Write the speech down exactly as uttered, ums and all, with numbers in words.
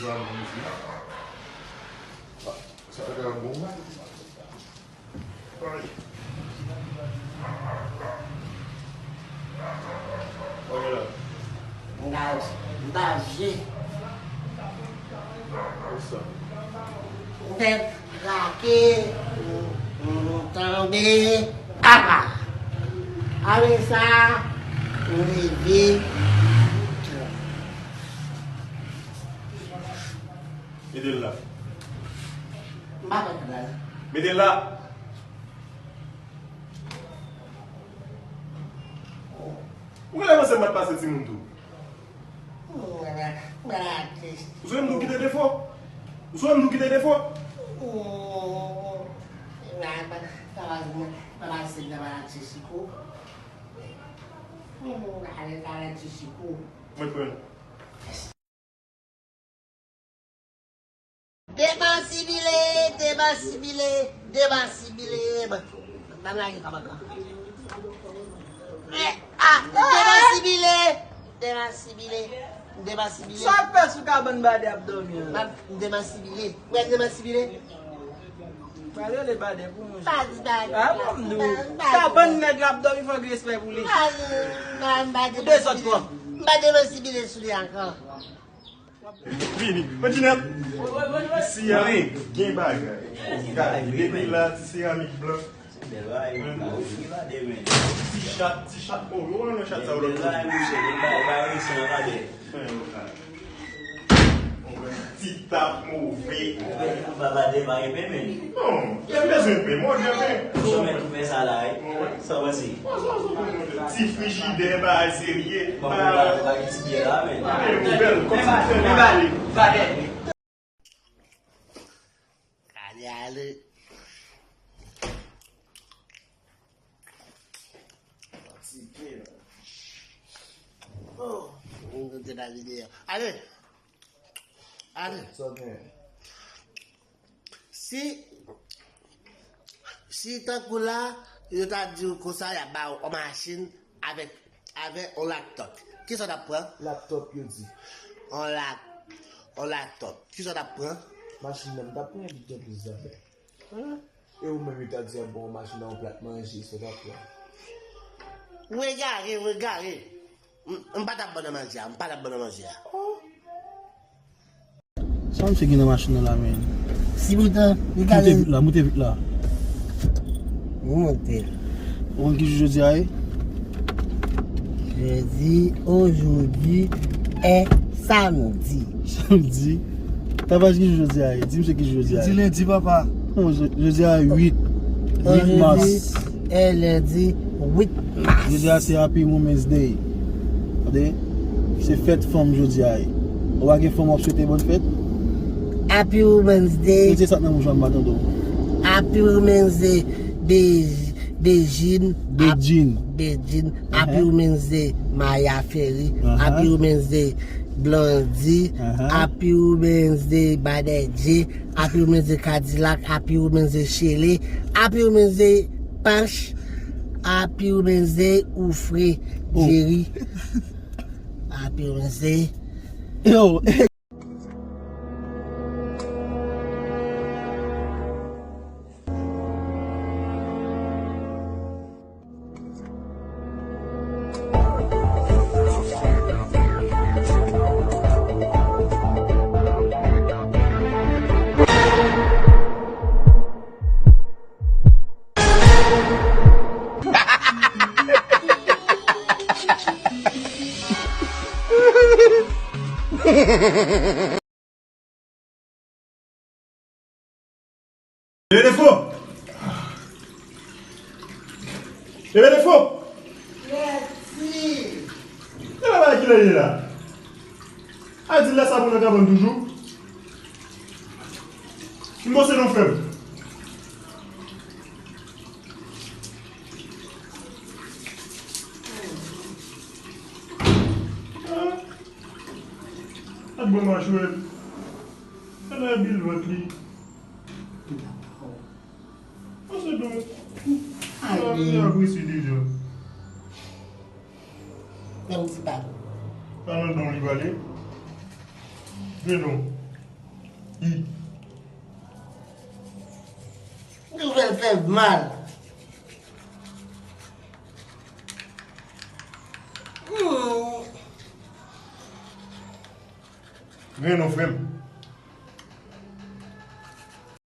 Sa ta ka bon. Mwen ta, mwen ta je. Mwen fè krake, mwen tonbe. Apa. Apre sa, mwen leve. Mete l la. M pa konn la. Mete l la. Ou genlè panse m pa t pase timoun tou. Ou sou menm nou kite defo? Ou sou menm nou kite defo? Mwen pran. Demasibile, demasibile, demasibile. Ban m lage kòb ankò. Eh, ah, demasibile, demasibile, demasibile. Sa w ap fè sou kabann Badè ap dòmi an? M ap, m demasibile. Ou wè m demasibile? Pral rele Badè pou mwen. Badè, Badè. Ah, bon, m di w. Kabann nèg la ap dòmi, fò gen respè pou li. Badè, Badè, m pa demasibile. Ou dezòd twòp. M pa demasibile sou li ankò. Vini. Mwen Jinèt. Si a gen bagay. Gade, depi la, ti seramik blan. Ti chat, ti chat move. Ou wè nan chat sa yo lòt kote. Ti tap move. Non, m bezwen pen, mwen gen pen. Ou janm tou fè sa la, wi. Sa w panse? Ti frijidè, bagay serye. Bon, pa gen ti byè la, men. Gade, yon bèl kòm si fè bagay. Gade ale. Oh, mwen te nan videyo. Ale. Ale. Sa w gen? Si, si tankou la, yo ta di w konsa, y ap ba w yon machin avèk, avèk yon laptop. Kisa w t ap pran? Laptop, yo di. Yon lap-, yon laptop. Kisa w t ap pran? Machin nan, m t ap pran yon biten plis zafè. E ou menm, yo ta di ap ba w yon machin ak yon plat manje, sa w t ap pran? Ou egare, ou egare. M, m pa t ap ba w nan manje a, m pa t ap ba w nan manje a. Sa misye gen nan machin nan la, men? Si poutan, li ka... Moute vit la, moute vit la. Moute. Ou konn ki jou jodi a ye? Jodi, aujourd'hui est samedi. Samdi. Tavaj, ki jou jodi a ye? Di misye ki jou jodi a ye. Jodi lendi, papa. Non, jo-, jodi a uit. Uit mas. Aujourd'hui est lundi huit mars. Jodi a se Happy Women's Day. Tande? Se fèt fanm jodi a ye. Ou pa gen fanm w ap swete bòn fèt? Happy Women's Day. Retire sa k nan bouch ou a, m pa tande w. Happy Women's Day, Bej-, Bejin. Bejin. Bejin. Happy Women's Day, Maya Ferry. Happy Women's Day, Blondie. Happy Women's Day, Badedje. Happy Women's Day, Cadillac. Happy Women's Day, Shelley. Happy Women's Day, Panch. Happy Women's Day, Oufre, Jerry. Happy Women's Day. Yo. Leve defo! Leve defo! Mèsi! Se pa bagay ki lè ye la? A di lè sa pou nan kabann toujou? M panse non frè m. Gad bon machwè l. Gade bil vant li. Panse don. Sa vini agresif deja. Menm ti pa. Pa nan don li pale. Gen don. Li fè l fè mal. Hmm. Renn ou, frè m.